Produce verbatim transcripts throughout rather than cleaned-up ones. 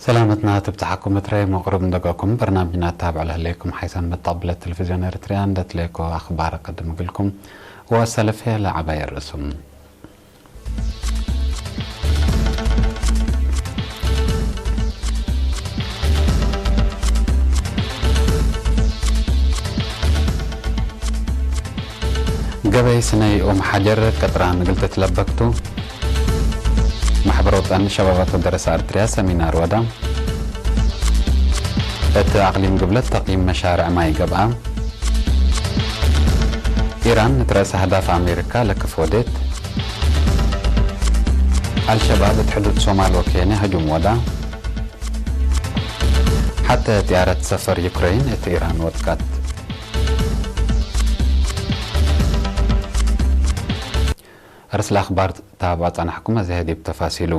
ሰላመትና ትብጽሓኩም እትረ መቅሩብ እንደገኩም በርናምጅና ታብዕ ለህሌኩም ሓይሳን መጣብለት ቴሌቪዝዮን ኤርትርያ እንደትሌኮ አኽባር ቀድም እግልኩም ወሰለፌ ለዐባይ ርእሱም። ገበይ ስነይ ኦም ሐጀር ቅጥራን እግል ትትለበክቱ። ማሕበር ወጠን ሸባባት ወደረሰ አርትርያ ሰሚናር ወዳ። እት አቅሊም ግብለት ተቅይም መሻርዕ ማይ ገብአ። ኢራን እት ረአስ አህዳፍ አሜሪካ ለክፍ ወዴት። አልሸባብ እት ሕዱድ ሶማል ወኬንያ ህጁም ወዳ። ሐተ ጥያረት ሰፈር ዩክረይን እት ኢራን ወጥቀት። አርስለ አኽባር ታብዖ ጸናሕኩም፣ አዜ ዲብ ተፋሲሉ።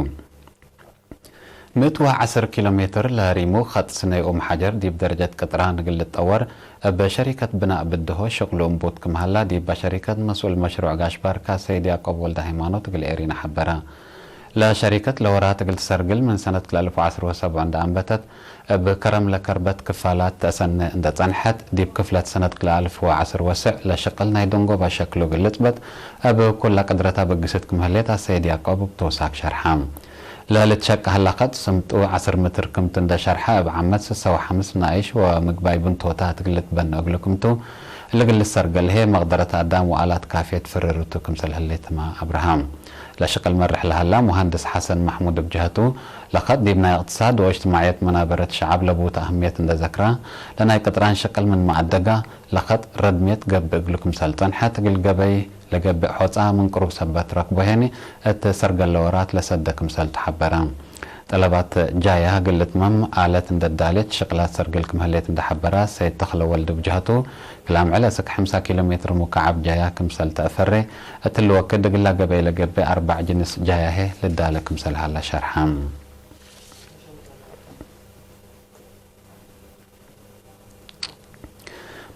ምእት ወዐስር ኪሎ ሜትር ለሪሙ ኸጥ ስነይ ኡም ሐጀር ዲብ ደረጀት ቅጥራን እግል ልትጠወር እብ ሸሪከት ብናእ ብድሆ ሽቅሉ እንቡት ክም ሀላ ዲብ ሸሪከት መስኡል መሽሩዕ ጋሽ ባርካ ሰይድ ያዕቆብ ወልደሃይማኖት እግል ኤሪና ሐበረ። ለሸሪከት ለወራት እግል ትሰርግል ምን ሰነት ክልኤ አልፍ ወዐስር ወሰብዕ እንደ አንበተት፣ እብ ከረም ለከርበት ክፋላት ተአሰነ እንደ ጸንሐት፣ ዲብ ክፍለት ሰነት ክልኤ አልፍ ወዐስር ወስዕ ለሽቅል ናይ ደንጎባ ሸክሉ እግል ልጽበጥ፣ እብ ኩለ ቅድረታ በግሰት ክም ህሌት አሰይድ ያዕቆብ እብ ተውሳክ ሸርሐ። ለልትሸቀ ሀላ ኸጥ ስምጡ ዐስር ምትር ክምቱ እንደ ሸርሐ፣ እብ ዓመት ስሰ ወሐምስ ናይሽ ወምግባይ ብንቶታት እግል ልትበነ እግሉ ክምቱ፣ እሊ እግል ልሰርገል ህዬ መቅደረት አዳም ወአላት ካፍየት ፍርርቱ ክምሰል ህሌትማ አብርሃም። ለሽቅል መርሕ ለሀላ ሙሀንድስ ሐሰን መሕሙድ እብ ጀሀቱ፣ ለኸጥ ዲብ ናይ እቅትሳድ ወእጅትማዕየት መናበረት ሸዐብ ለቡተ አህምየት እንደ ዘክራ፣ ለናይ ቅጥራን ሽቅል ምንመ አደጋ፣ ለኸጥ ረድምየት ገብእ እግሉ ክምሰል ጸንሐት፣ እግል ገበይ ለገብእ ሖጻ ምን ቅሩብ ሰበት ረክቦ ሄኒ እት ሰርገለ ወራት ለሰደ ክምሰል ተሐበረ። ጠለባት ጃያ እግል ልትመም አለት እንደ ዳሌት ሽቅላት ሰርግል ክም ህሌት እንደ ሐበረ ሰይድ ተኽለ ወልድ እብ ጀሀቱ፣ ክል አምዕል አስክ ሐምሳ ኪሎ ሜትር ሙካዐብ ጃያ ክምሰል ተአፈሬ፣ እትሊ ወክድ እግላ ገበይ ለገብእ አርበዕ ጅንስ ጃያሄ ልዳለ ክምሰል ሀላ ሸርሐ።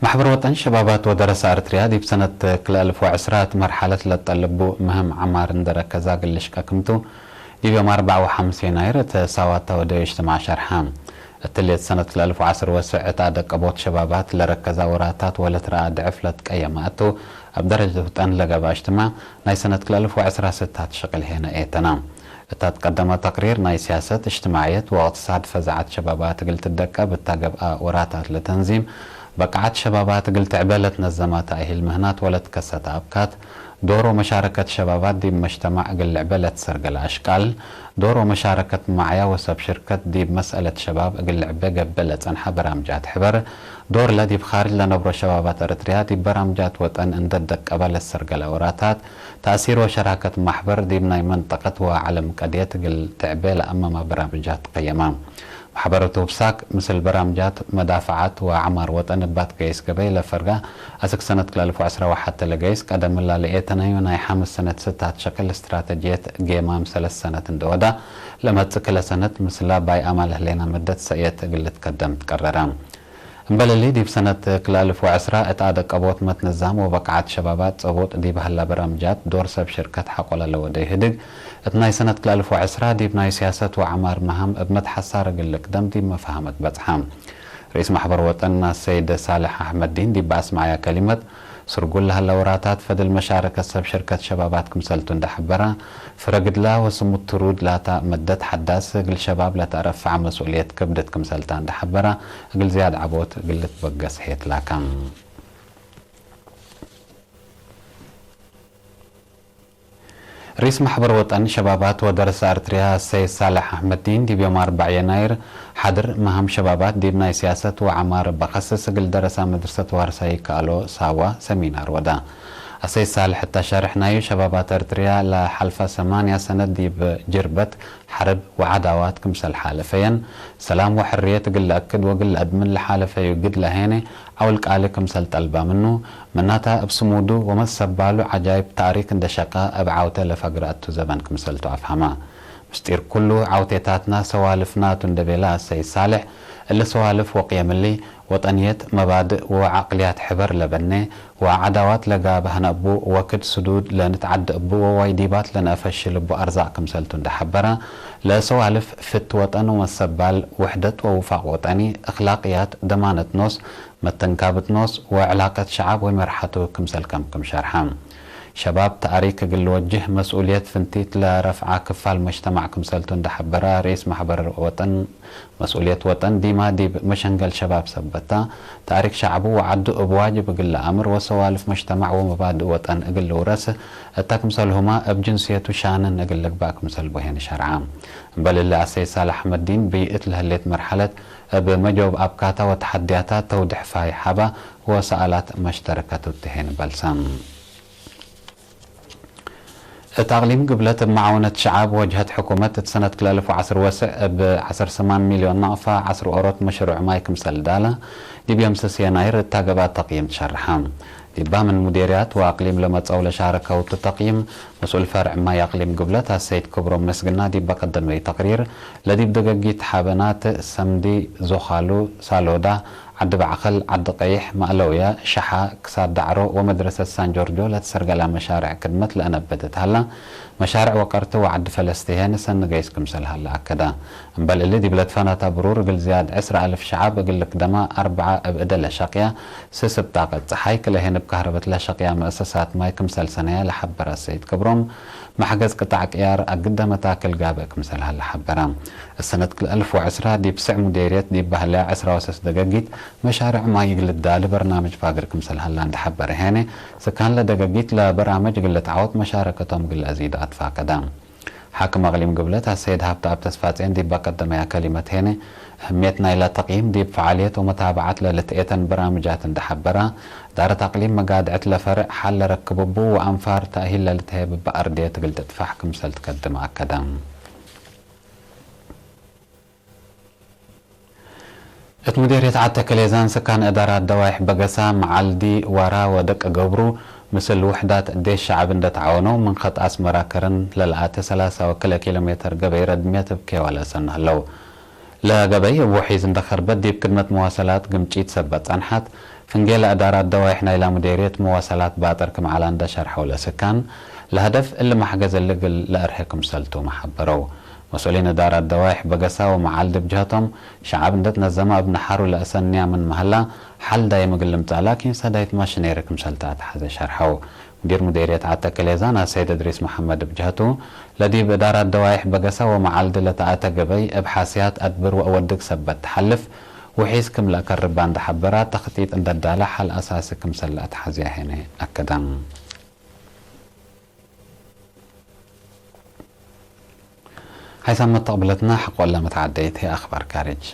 ማሕበር ወጠን ሸባባት ወደረሰ አርትርያ ዲብ ሰነት ክልኤ አልፍ ወዐስራ እት መርሐለት ለጠልቡ ምህም ዐማር እንደ ረከዛ እግል ልሽቀ ክምቱ፣ ዲብ ዮም አርበዕ ወሐምስ የናይር እት ሳዋታ ወደዩ እጅትማዕ ሸርሐ። እትሌት ሰነት ክልኤ አልፍ ወዐስር ወስዕ እት አደቀቦት ሸባባት ለረከዛ ወራታት ወለትረአ ድዕፍ ለትቀየመ እቱ፣ እብ ደረጀት ውጠን ለገብአ እጅትማዕ ናይ ሰነት ክልኤ አልፍ ወዐስራ ስታት ሽቅል ሄነ ኤተና። እታ ትቀደመ ተቅሪር ናይ ሲያሰት፣ እጅትማዕየት ወእቅትሳድ ፈዛዐት ሸባባት እግል ትደቀብ እታ ገብአ ወራታት ለተንዚም በቃዐት ሸባባት እግል ትዕበ ለትነዘመ ተእሂል ምህናት ወለትከሰተ አብካት፣ ዶር ወመሻረከት ሸባባት ዲብ መጅተማዕ እግል ልዕበ ለትሰርገለ አሽቃል፣ ዶር ወመሻረከት ማዕያ ወሰብ ሽርከት ዲብ መስአለት ሸባብ እግል ልዕበ ገብእ ለጸንሐ በራምጃት ሕበር፣ ዶርለ ዲብ ካርጅ ለነብሮ ሸባባት ኤረትርያ ዲብ በራምጃት ወጠን እንደ ደቀበ ለሰርገለ ወራታት፣ ተእሲር ወሸራከት ማሕበር ዲብ ናይ መንጠቀት ወዐለም ቀድየት እግል ትዕቤ ለአመመ በራምጃት ቀየመ። ማሕበር እቱ እብ ሳክ ምስል በራምጃት መዳፈዓት ወዐማር ወጠን እባት ገይስ ገበይ ለፈርጋ፣ አስክ ሰነት ክልኤ አልፍ ወዐስራ ወሐቴ ለገይስ ቀደም እላ ለኤተነዩ ናይ ሐምስ ሰነት ስታት ሸክል እስትራተጅየት ጌማም ሰለስ ሰነት እንደ ወዳ፣ ለመጽእ ክለ ሰነት ምስላ ባይ አማል ህሌና መደት ሰእየት እግል ልትከደም ትቀረረ። እምበል እሊ፣ ዲብ ሰነት ክልኤ አልፍ ወዐስራ እት አደቀቦት መትነዛም ወበቃዐት ሸባባት ጸቡጥ ዲብ ሀላ በራምጃት ዶር ሰብ ሽርከት ሐቆ ለለወደዩ ህድግ፣ እት ናይ ሰነት ክልኤ አልፍ ወዐስራ ዲብ ናይ ሲያሰት ወዐማር መሃም እብ መትሐሳር እግል ልቅደም ዲብ መፋሀመት በጽሐ። ርኢስ ማሕበር ወጠን አሰይድ ሳልሕ አሕመድዲን ዲብ አስመዐያ ከሊመት፣ ስርጉል ለሀለ ወራታት ፈድል መሻረከት ሰብ ሽርከት ሸባባት ክምሰልቱ እንደ ሐበረ፣ ፍረ ግድላ ወስሙት ትሩድ ላታ መደት ሐዳስ እግል ሸባብ ለተአረፈዐ መስኡልየት ክብድት ክምሰልታ እንደ ሐበረ፣ እግል ዝያድ ዐቦት እግል ልትበገስ ሄት ላከ። ርኢስ ማሕበር ወጠን ሸባባት ወደረሰ አርትርያ ሰይድ ሳልሕ አሕመድዲን ዲብ ዮም አርበዕ የናይር፣ ሓድር መሃም ሸባባት ዲብ ናይ ሲያሰት ወዐማር በከስስ እግል ደረሳ መድርሰት ዋርሳ ይከአሎ ሳዋ ሰሚናር ወዳ። አሰይድ ሳልሕ እተ ሸርሕ ናዩ፣ ሸባባት ኤርትርያ ለሐልፈ ሰማንያ ሰነት ዲብ ጅርበት ሐርብ ወዐዳዋት ክምሰል ሓለፈየን፣ ሰላም ወሕርየት እግል ለአክድ ወእግል ለአድምን ለሓለፈዩ ግድለ ሄነ ዐውል ቃሊ ክምሰል ጠልበ ምኑ፣ ምናተ እብ ስሙዱ ወመትሰባሉ ዐጃይብ ታእሪክ እንዴ ሸቀ እብ ዐውተ ለፈግረ እቱ ዘበን ክምሰልቱ አፍሀመ። ምስጢር ኩሉ ዐውቴታትና ሰዋልፍና ቱ እንዴ ቤለ አሰይድ ሳልሕ፣ እሊ ሰዋልፍ ወቅየም እሊ፣ ወጠንየት፣ መባድእ ወዐቅልያት ሕበር ለበኔ ወዐዳዋት ለጋብሀነ እቡ ወክድ ስዱድ ለንትዓደ እቡ ወዋይዲባት ለነአፈሽል እቡ አርዛቅ ክምሰልቱ እንዴ ሐበረ፣ ለሰዋልፍ ፍት ወጠን ወመሰባል፣ ውሕደት ወውፋቅ ወጠኒ፣ እክላቅያት፣ ደማነት ኖስ፣ መተንካብት ኖስ ወዕላቀት ሸዐብ ወመርሐቱ ክምሰል ከም ክም ሸርሐ። ሸባብ ተእሪክ እግል ልወጅህ መስኡልየት ፍንቲት ለረፍዐ ክፋል መጅተማዕ ክምሰልቱ እንዴ ሐበረ፣ ርኢስ ማሕበር ወጠን መስኡልየት ወጠን ዲማ ዲብ መሸንገል ሸባብ ሰበት ተ፣ ተእሪክ ሸዐቡ ወዐዱ እብ ዋጅብ እግል ለአምር ወሰዋልፍ መጅተማዕ ወመባድእ ወጠን እግል ልውረስ እተ ክምሰልሁመ እብ ጅንስየቱ ሻንን እግል ልግባእ ክምሰል ቦሄን ሸርዐ። እምበል እሊ አሰይድ ሳልሕ አሕመድዲን ብይእት ለህሌት መርሐለት እብ መጀውብ አብካታ ወተሐድያታ ተውድሕ ፋይ ሀበ ወሰኣላት መሽተረከቱ ትሄን በልሰ። እት አቅሊም ግብለት እብ መዓውነት ሸዓብ ወጅሀት ሕኩመት እት ሰነት ክልኤ አልፍ ወዐስር ወስዕ እብ ዐስር ሰማን ሚልዮን ናቅፋ ዐስር ኦሮት መሽሩዕ ማይ ክምሰል ዳለ ዲብ የም ስስ የናይር እት ገብአ ተቅይም ትሸርሐ። ዲባ ምን ሙዴርያት ወአቅሊም ለመጸው ለሻረከው እቱ ተቅይም መስኡል ፈርዕ ማይ አቅሊም ግብለት አሰይድ ክብሮም መስግና ዲብ በቀደመዩ ተቅሪር ለዲብ ደገጊት ሐበናት፣ ሰምዲ፣ ዞኻሉ፣ ሳሎዳ፣ ዐዲ ባዕኸል፣ ዐዲ ቀይሕ፣ ማእለውየ፣ ሸሓ፣ ክሳድ ዳዕሮ ወመድረሰት ሳን ጆርጆ ለትሰርገላ መሻርዕ ክድመት ለአነብት እት ሀላ፣ መሻርዕ ወቀርቲ ወዐዲ ፈለስቲ ሄን ሰኒ ገይስ ክምሰል ሀለ አከደ። እምበል እሊ ዲብ ለትፈነተ ብሩር እግል ዝያድ ዕስረ አልፍ ሸዐብ እግል ልክደማ፣ አርበዐ እብ እደ ለሸቅያ፣ ስስ እብ ጣቀት ጸሓይ፣ ክልኤ ሄን እብ ከህረበት ለሸቅያ መአሰሳት ማይ ክምሰል ሰነየ ለሐበረ ሰይድ ክብሮም፣ መሕገዝ ቅጣዕ ቅያር አግደ መታክል ጋብእ ክምሰል ሀለ ሐበረ። እሰነት ክልኤ አልፍ ወዕስራ ዲብ ስዕ ሙዴርየት ዲብ በህለ ዕስራ ወሰስ ደገጊት መሻርዕ ማይ እግል ልዳሊ በርናምጅ ፋግር ክምሰል ሀላ እንዴ ሐበረ ሄነ፣ ስካን ለደገጊት ለበራምጅ እግል ልትዓወት መሻረከቶም እግል ለአዚዱ አትፋቀደ። ሓክም አቅሊም ግብለት አሰይድ ሀብተአብ ተስፋጼን ዲብ በቀደመያ ከሊመት ሄነ፣ እህምየት ናይለ ተቅይም ዲብ ፈዓልየት ወመታበዐት ለልትኤተን በራምጃት እንዴ ሐበረ፣ እዳረት አቅሊም መጋድዐት ለፈርዕ ሐል ለረክብ እቡ ወአንፋር ተእሂል ለልትሀየብ እበ አርድየት እግል ትጥፋሕ ክምሰል ትከድም አከደ። እት ሙዴርየት ዐድ ተከሌዛን ስካን እዳራት ደዋይሕ በገሳ፣ መዓልዲ፣ ዋራ ወደቂ ገብሩ፣ ምስል ውሕዳት ዴሽ ሸዐብ እንዴ ተዓወነው፣ ምን ኸጥ አስመራ ከረን ለለአተ ሰላሳ ወክልኤ ኪሎ ሜተር ገበይ ረድምየት እብ ኬዋለ ሰኑ ህለው። ለገበይ እብ ውሒዝ እንዴ ከርበት፣ ዲብ ክድመት መዋሰላት ግምጪት ሰበት ጸንሐት። ፍንጌ ለእዳራት ደዋይሕ ናይላ ሙዴርየት መዋሰላት ባጥር ክም ዐለ እንዴ ሸርሐው ለስካን፣ ለሀደፍ እሊ መሕገዝ እሊ እግል ለአርሄ ክምሰልቱመ ሐበረው። መስኡሊን እዳራት ደዋይሕ በገሳ ወመዓልዲ ብጅሀቶም፣ ሸዐብ እንዴ ትነዘመ እብ ነሓሩ ለአሰንያ ምንመ ሀላ፣ ሐል ዳይም እግል ልምጸእ ላኪን ሰዳይት ማሽኔሪ ክምሰል ተአትሐዜ ሸርሐው። ሙዲር ሙዴርየት ዐድ ተከሌዛን አሰይድ እድሪስ መሐመድ ብጅሀቱ፣ ለዲብ እዳራት ደዋይሕ በገሳ ወመዓልዲ ለተአተ ገበይ እብ ሓስያት አድብር ወአወድግ ሰበት ተሐልፍ፣ ውሒዝ ክም ለአከርባ እንዴ ሐበራ፣ ተክጢጥ እንዴ ዳለ ሐል አሳሲ ክምሰል ለአትሐዝያ ሄነ አከደ። ሀይሳም መተቅብለትና ሐቆለ መትዓደይት ህይ አክባር ካርጅ።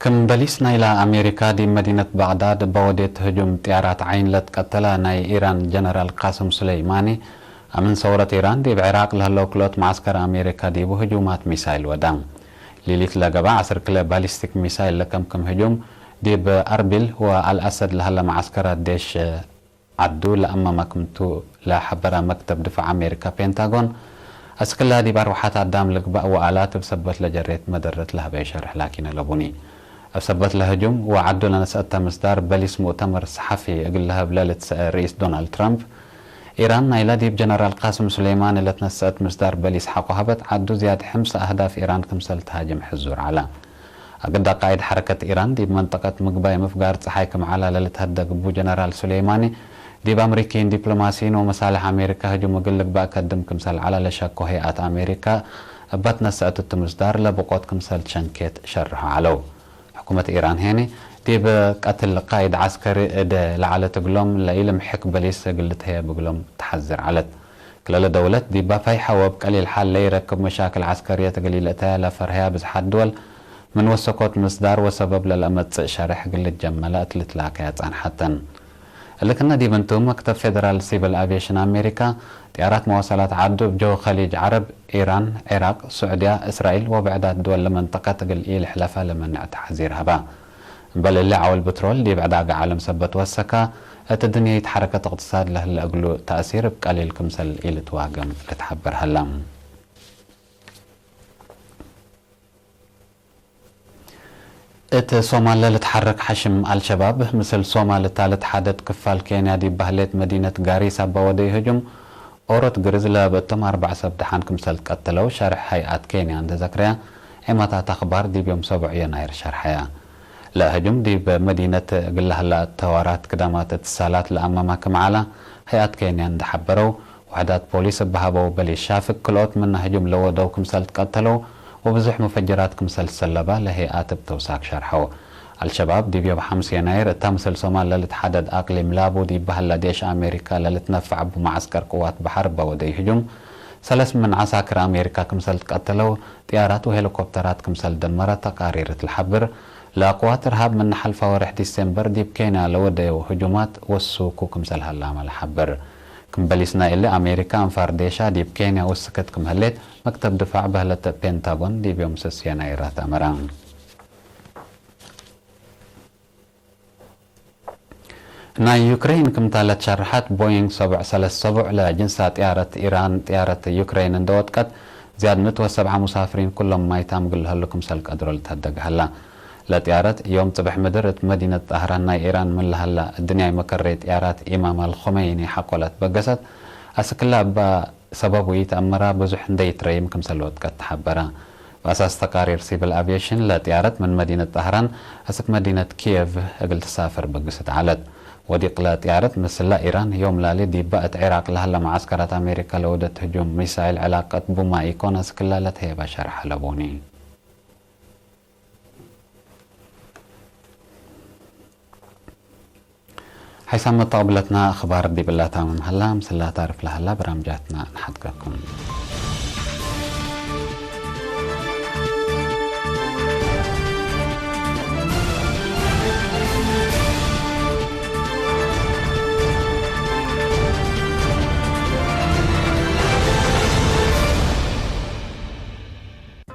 ክም በሊስ ናይላ አሜሪካ ዲብ መዲነት ባግዳድ እበ ወዴት ህጁም ጥያራት ዓይን ለትቀተለ ናይ ኢራን ጀነራል ቃስም ሱለይማኒ፣ አምን ሰውረት ኢራን ዲብ ዒራቅ ለህለው ክልኦት መዓስከር አሜሪካ ዲቡ ህጁማት ሚሳይል ወዳ። ሊሊት ለገብአ ዐስር ክለ ባሊስቲክ ሚሳይል ለከምክም ህጁም፣ ዲብ አርቢል ወአልአሰድ ለሀለ መዓስከራት ዴሽ ዐዱ ለአመመ ክምቱ ለሐበረ መክተብ ድፋዕ አሜሪካ ፔንታጎን፣ አስክላ ዲብ አርወሐት አዳም ልግበእ ወአላት እብ ሰበት ለጀሬት መደረት ለሀበዩ ሸርሕ ላኪን አለቡኒ። እብ ሰበት ለህጁም ወዐዱ ለነስአተ ምስዳር በሊስ ሙእተመር ሰሐፊ እግል ለሀብ ለልትሰአ ርኢስ ዶናልድ ትራምፕ፣ ኢራን ናይላ ዲብ ጀነራል ቃስም ሱሌማኒ ለትነሰአት ምስዳር በሊስ ሐቆ ሀበት፣ ዐዱ ዝያድ ሕምሰ አህዳፍ ኢራን ክምሰል ተሃጅም ሕዙር ዐለ። አግደ ቃይድ ሐረከት ኢራን ዲብ መንጠቀት ምግባይ ምፍጋር ጸሓይ ክም ዐለ ለልትሀደግ እቡ ጀነራል ሱሌማኒ፣ ዲብ አምሪኪይን ዲፕሎማሲይን ወመሳልሕ አሜሪካ ህጁም እግል ልግባእ ከድም ክምሰል ዐለ ለሸኮ ሄአት አሜሪካ እበ ትነሰአት እቱ ምስዳር ለብቆት ክምሰል ትሸንኬት ሸርሖ ዐለው። ሕኩመት ኢራን ሄኒ፣ ዲብ ቀትል ቃይድ ዐስከሪ እደ ለዐለት እግሎም ለኢልምሕክ በሊስ እግል ልትሀየብ እግሎም ተሐዝር ዐለት። ክለ ለደውለት ዲብ ባፋይ ሐወ እብ ቀሊል ሐል ለኢረክብ መሻክል ዐስከርየት እግል ኢልአተያ ለፈርሀያ ብዝሓት ድወል፣ ምን ወሰኮት ምስዳር ወሰበብ ለለአመጽእ ሸርሕ እግል ልትጀመ ለእት ልትላከያ ጸንሐተን። እሊ ክነ ዲብ እንቱ፣ መክተብ ፌደራል ሲቪል አቪዬሽን አሜሪካ፣ ጥያራት መዋሰላት ዐዱ እብ ጀው ከሊጅ ዐረብ፣ ኢራን፣ ዒራቅ፣ ሱዕድያ፣ እስራኤል ወብዕዳት ድወል ለመንጠቀት እግል ኢልሕለፈ ለመንዕ ተሐዚር ሀባ። እምበል እሊ፣ ዐውል ብትሮል ዲብ ዕዳገ ዓለም ሰበት ወሰከ፣ እት ድንየ ይትሐረከት እቅትሳድ ለህለ እግሉ ተእሲር እብ ቀሊል ክምሰል ኢልትዋገም ልትሐበር ሀለ። እት ሶማል ለልትሐረክ ሐሽም አልሸባብ፣ ምስል ሶማል እታ ልትሓደድ ክፋል ኬንያ ዲብ በህሌት መዲነት ጋሪሳ በወደዩ ህጁም፣ ኦሮት ግርዝ ለበእቶም አርበዕ ሰብ ደሓን ክምሰል ትቀተለው ሸርሕ ሀይአት ኬንያ እንዴ ዘክረያ፣ ዔማታት አክባር ዲብ ዮም ሰቡዕ የናይር ሸርሐያ። ለህጁም ዲብ መዲነት እግል ለሀላ ተዋራት ክዳማት እትሳላት ለአመማ ክም ዐላ፣ ሀይአት ኬንያ እንዴ ሐበረው፣ ውሕዳት ፖሊስ እብ ሀበው በሊስ ሻፍግ ክልኦት ምነ ህጁም ለወደው ክምሰል ትቀተለው ወብዙሕ ሙፈጅራት ክምሰል ትሰለባ ለህይአት እብ ተውሳክ ሸርሐው። አልሸባብ ዲብ ዮም ሐምስ የናይር እታ ምስል ሶማል ለልትሓደድ አቅሊም ላቡ ዲብ በህለ ዴሽ አሜሪካ ለልትነፈዕ እቡ መዐስከር ቅዋት በሐር በወደዩ ህጁም፣ ሰለስ ምን ዐሳክር አሜሪካ ክምሰል ትቀተለው፣ ጥያራት ወሄሊኮፕተራት ክምሰል ደመረ ተቃሪር እት ለሐብር፣ ለቅዋት እርሃብ ምነ ሐልፈ ወርሕ ዲሴምበር ዲብ ኬንያ ለወደየው ህጁማት ወሱኩ ክምሰል ሀላመ ለሐብር። ክም በሊስ ናይ እሊ፣ አሜሪካ አንፋር ዴሻ ዲብ ኬንያ ውስክት ክም ህሌት መክተብ ድፋዕ በህለት ፔንታጎን ዲብ ዮም ስስ የናይር አትአመረ። ናይ ዩክሬን ክምታ ለትሸርሐት ቦይንግ ሰቡዕ ሰለስ ሰቡዕ ለጅንሳ ጥያረት ኢራን፣ ጥያረት ዩክሬን እንዴ ወድቀት፣ ዝያድ ምእት ወሰብዓ ሙሳፍሪን ኩሎም ማይታም እግል ለሀሉ ክምሰል ቀድሮ ልትሀደግ ሀላ። ለጥያረት ዮም ጽብሕ ምድር እት መዲነት ጣህራን ናይ ኢራን ምን ለሀላ እድንያይ መከሬ ጥያራት ኢማም አልኮመይኒ ሐቆ ለትበገሰት፣ አስክላ እበ ሰበቡ ኢተአመራ ብዙሕ እንዴ ኢትረይም ክምሰል ወድቀት ተሐበረ። በአሳስ ተቃሪር ሲቪል አቪዬሽን፣ ለጥያረት ምን መዲነት ጣህራን አስክ መዲነት ኪየቭ እግል ትሳፍር በግስት ዐለት። ወዲቅ ለጥያረት ምስላ ኢራን ዮም ላሊ ዲበ እት ዒራቅ ለሀለ መዓስከራት አሜሪካ ለወደት ህጁም ሚሳይል ዕላቀት ቡማ ኢኮን፣ አስክላ ለትሄበ ሸርሐ ለቡኒ። ሐይሳም መተቅብለትና አኽባር ዲብላ ታምም ሀላ፣ ምስላ ታርፍ ለሀላ በራምጃትና ነሐድገኩም።